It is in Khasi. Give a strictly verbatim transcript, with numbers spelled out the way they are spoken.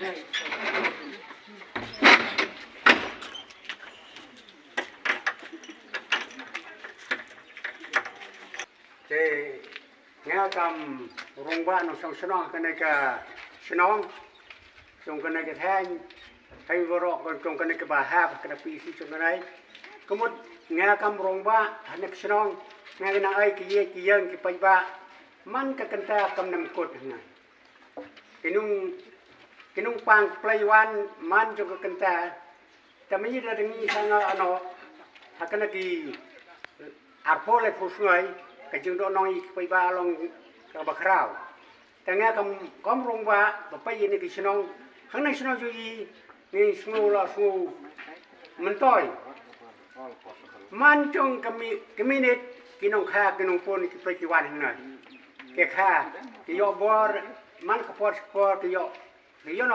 Te nga kam rangbah nongshong shnong kane ka shnong, jong kane ka thaiñ, thaiñ baroh jong kane ka ba hap, kane ka P C jong kane. Ka mut nga kam rangbah ha kane ka shnong, nga ka nang ai ki ïeit ki ïeng ki paidbah man ka kynta kam nang kut hangne. Ki nong, ki nongpang pynleit wan man jong ka kynta. Te mynta da ngi sngewthuh ano ha kane ki arphew laiphew sngi ka jingdoh nong ïa ki paidbah along kaba khraw. Te nga kam, kam rangbah ba peit ïa kine ki shnong, hangne shnong jong ngi, ngi sngew la sngew myntoi. Man jong ka mi-, ka minit ki nongkha ki nongpun ki peit ki wan hangne. Ki kha, ki ïoh bor, man ka por ka por ki ïoh, ki ïoh